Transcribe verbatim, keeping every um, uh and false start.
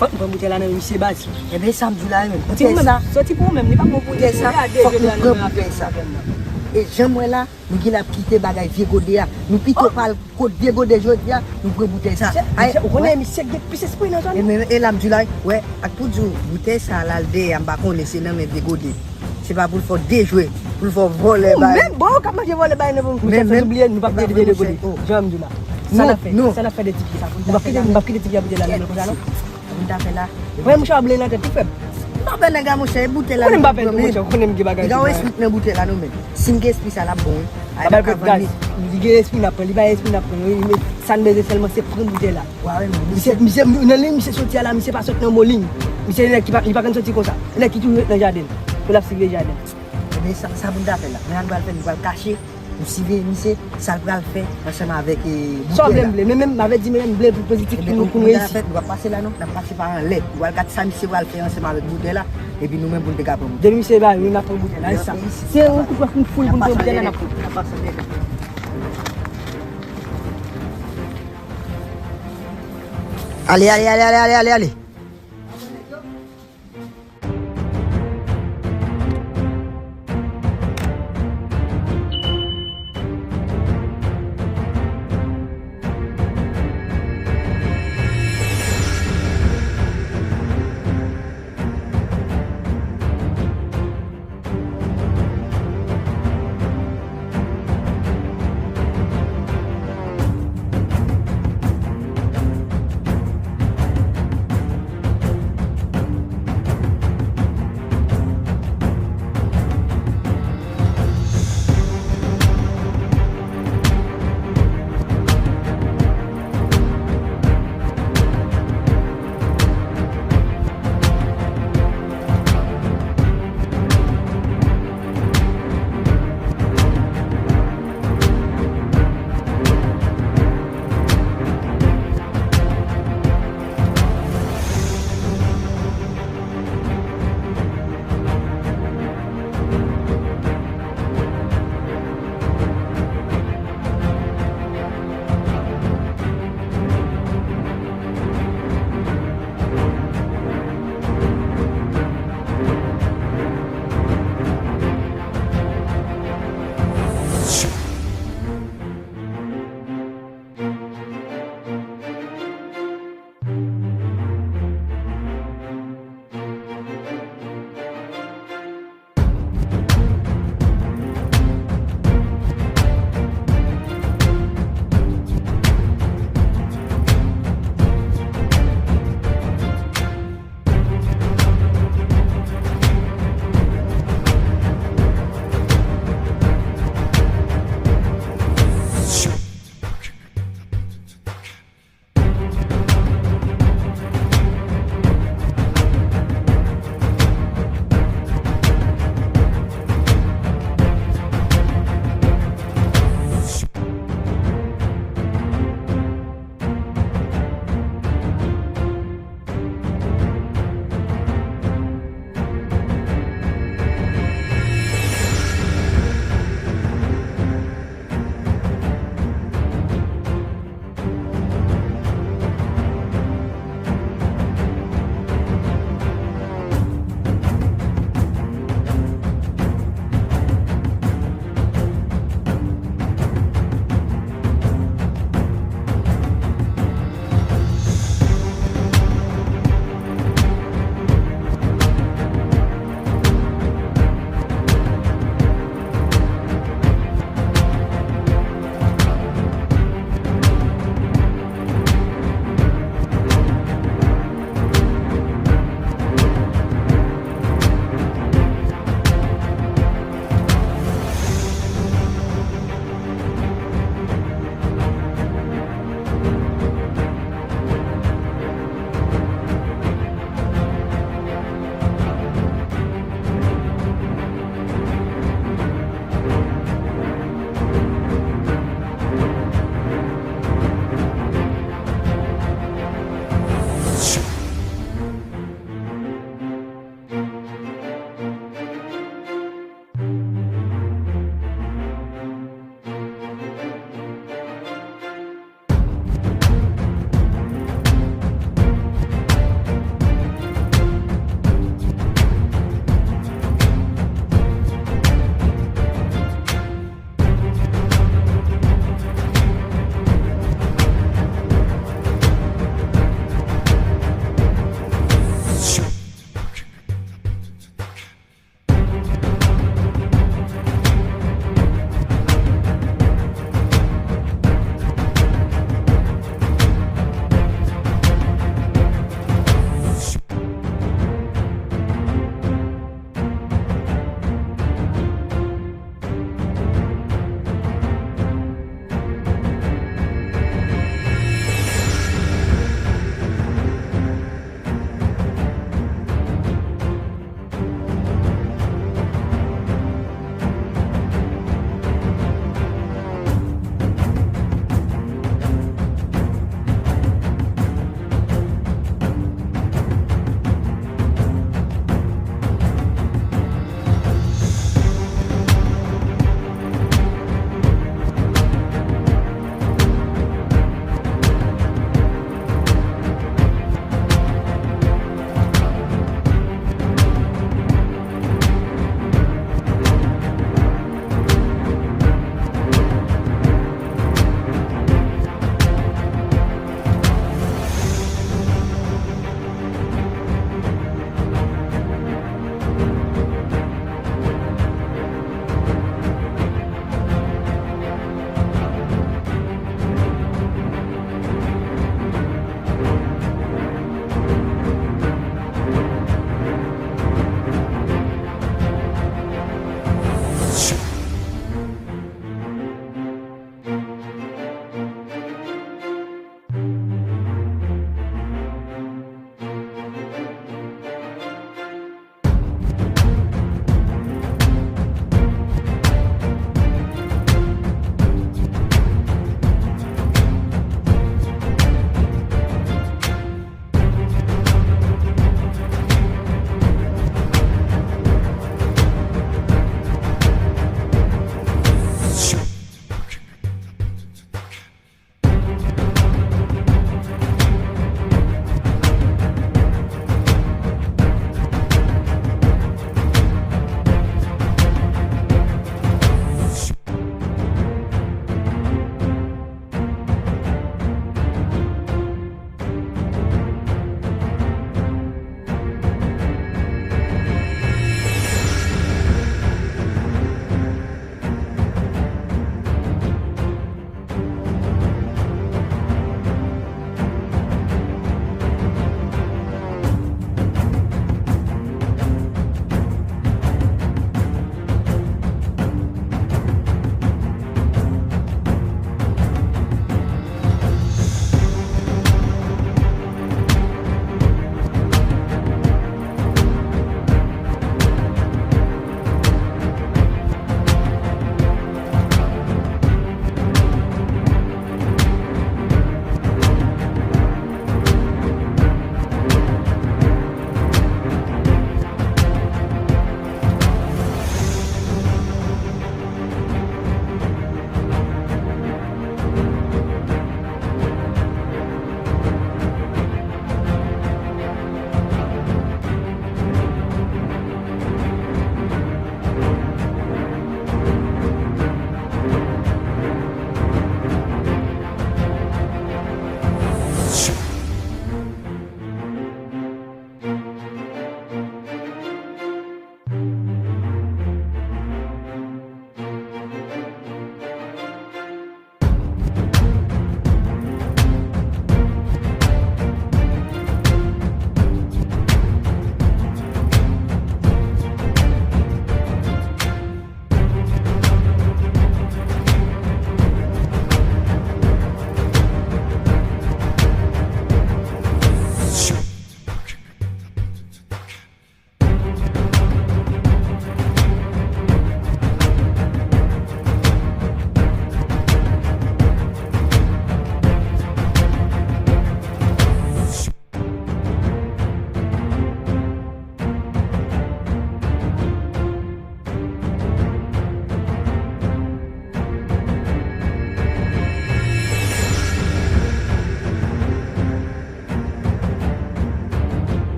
Fòk nou pran boutèy la nan men misye baz. Ebyen sa m di w la menm. Ti boutèy sa. Soti pou ou menm, li pa bon pou ou. Boutèy sa, fòk nou pran boutèy sa. E jan m wè la, nou genlè ap kite bagay vye gode a. Nou pito pral kot vye gode jodi a, nou pran boutèy sa. Ou konnen misye gen plis espri nan zòn. E la m di w la, wè, ak pou di w, boutèy sa la l dèyè a, m pa konnen se nan men vye gode. Se pa pou l fè w dejwe, pou l fè w vòlè bay. Menm bon, ou k ap manje vòlè bay nan bon. Mesye, fè nou bliye, nou p ap bliye de gode. Jan m di w la. Sa n ap fè? Sa n ap fè de ti pye sa? Nou p ap kite, nou p ap kite ti pye a boutèy la nan men konsa non. Sa pou n ta fè la? Mwen mouche a ble nan tèt tou frè m. M pa pè nèg la monchè, e boutèy la. Ou konnen m pa pè tou monchè, ou konnen m gen bagay. Li gen yon espri nan boutèy la non men. Si m gen espri sa l ap bon wi. Ay pa ka vann li. Li gen espri n ap pran, li pa gen espri n ap pran. Sa n bezwen sèlman se pran boutèy la. Misye, misye, nan liy misye soti a la, misye pa sot nan molin. Misye nèg ki pa, li pa konn soti konsa. Nèg ki toujou ret nan jaden. Pou l ap siveye jaden. Ebyen sa, sa pou n ta fè la? Men sa n pral fè, nou pral kache, nou siveye misye, sa l pral fè ansanm avèk boutèy la. Sa w vle m vle, men menm m avèdi men menm m vle pou pozitif pou nou, pou nou reyisi. Ebyen nou pral pase la non, n ap pase pa anlè. Nou pral gad sa misye pral fè ansanm avèk boutèy la, epi nou menm pou n te ka pran boutèy. Depi misye ba nou, n ap pran boutèy la, e sa. Se yon kout wòch nou foul pou n pran boutèy la, n ap pran. Ale, ale, ale, ale, ale, ale, ale.